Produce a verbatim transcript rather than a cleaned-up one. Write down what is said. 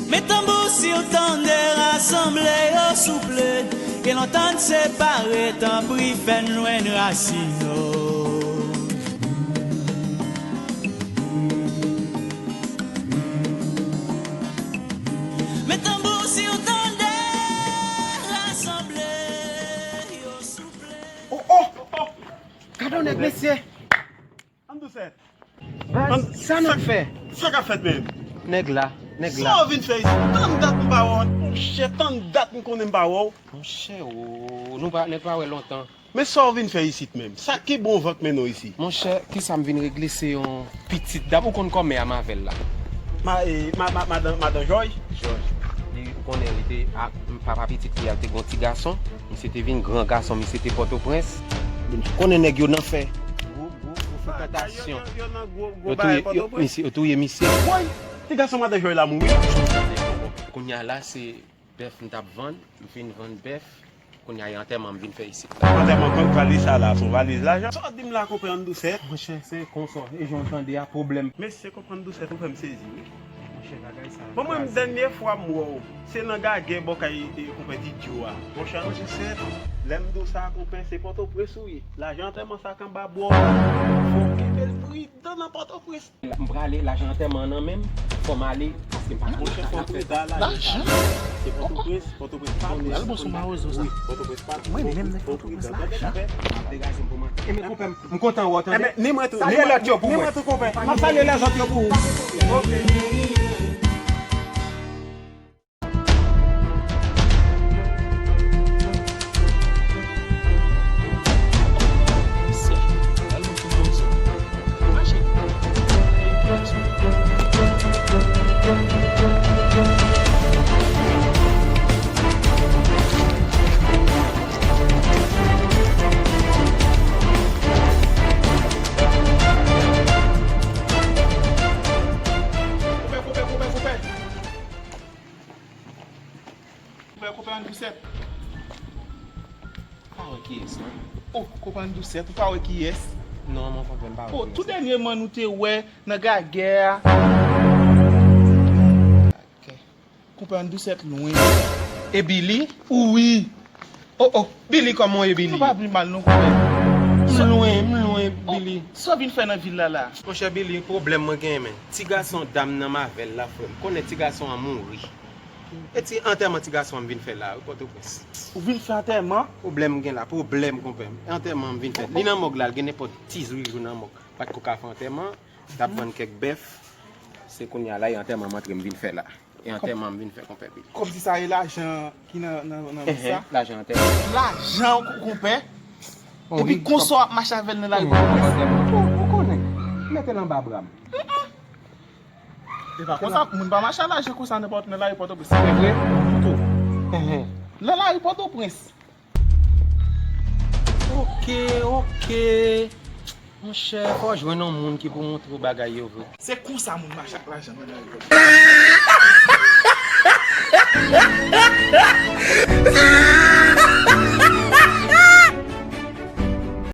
Men tanbou si w tande, rasanble yo souple. Gen lontan n separe, tanpri fè n jwenn rasin nou. Men tanbou si w tande, rasanble yo souple. Oh, oh, oh. Gade yon nèg, mesye. Ann dousèt. Baz, sa n ap fè? Sa k ap fèt menm? Nèg la, nèg la. Sa w vin fè isit? Tann dat m pa wè w. Monchè, tann dat m konnen m pa wè w. Monchè, o, nou pa, nèg pa wè lontan. Men sa w vin fè isit menm? Sa ki bon van k mennen w isit? Monchè, kisa m vin regle, se yon pitit dam. Ou konn kòmè a m avè l la? Ma, e, ma, ma, madan, madan Jòj? Jòj. Li, ou konnen, li te, a, papa pitit li a, te gon ti gason. Misye te vin gran gason, misye te Pòtoprens. Konnen nèg yo nan fè. Gwo, gwo, gwo frekantasyon. Yo touye, yo, misye, yo touye misye. Woy! Ti gason madan Jòy la mouri. Kounye a la, se bèf m t ap vann, m fin vann bèf. Kounye a, e antèman m vin fè isit la. Antèman, konn valiz sa la, se yon valiz lajan. Sa w di m la, konpè, ann dousèt? Monchè, se konsa, e jan w tande a, pwoblèm. Mesye, konprann dousèt, ou fè m sezi, wi. Monchè, bagay sa. Bon, mwen, dènye fwa m wè w, se nan gagè bò kay, e, konpè Didyo a. Monchè, ann dousèt, lè m di w sa, konpè, se Pòtoprens ou ye. Lajan antèman sa k anba bwò. Fò w kenbe l pridan nan Pòtoprens. M prale, lajan antèman an nan men m, fò m ale, paske m pa konn sa k ap fèt. Lajan? Se Pòtoprens, Pòtoprens pa al bon sou mawozo sa. Wi, Pòtoprens pa al. Mwen menm nan Pòtoprens, lajan. M ap degaje m pou mwen. Enben, konpè m, m kontan wè w, tande. Enben, ni mwen tou, ni mwen, ni mwen tou, konpè. M ap salye lèzòt yo pou ou. Ok. Koupe, koupe, koupe, koupe. Koupe, koupe, ann dousèt. Pa wè kiyès, non? Oh, koupe, ann dousèt, ou pa wè kiyès? Non, mon konpè, m pa wè kiyès. Oh, tou dènyèman nou te wè nan gagè a. Ok. Koupe, ann dousèt lwen. E Billy? Wi. Oh, oh, Billy, kòman w ye, Billy? Nou pa vin mal non, konpè. M lwen, m lwen, Billy. Sa w vin fè nan vil la la? Monchè Billy, pwoblèm mwen genyen, men. Ti gason dam nan m avè l la, frè m. Konnen ti gason an mouri. E ti antèman ti gason an m vin fè la, wi, Pòtoprens. Ou vin fè antèman? Pwoblèm m gen la, pwoblèm, konpè m. Antèman an m vin fè. Li nan mòg la, l gen nenpòt ti jou li jou nan mòg. Patko ka fè antèman, t ap vann kèk bèf. Se kounye a la, e antèman m antre m vin fè la. E antèman m vin fè, konpè Billy. Kòmsi sa e lajan ki nan, nan, nan sa? Enhen, lajan antèman. Lajan, konpè? Epi konsa w ap mache avè l nan lari Pòtoprens? Ou, ou konnen. Mete l anba bra m. E pa konsa, moun pa mache a lajan konsa nenpòt nan lari Pòtoprens. Se vre? Enhen. Nan lari Pòtoprens. Ok, ok. Monchè, fò w jwenn yon moun ki pou montre w bagay yo vre. Se konsa moun mache ak lajan nan lari Pòtoprens.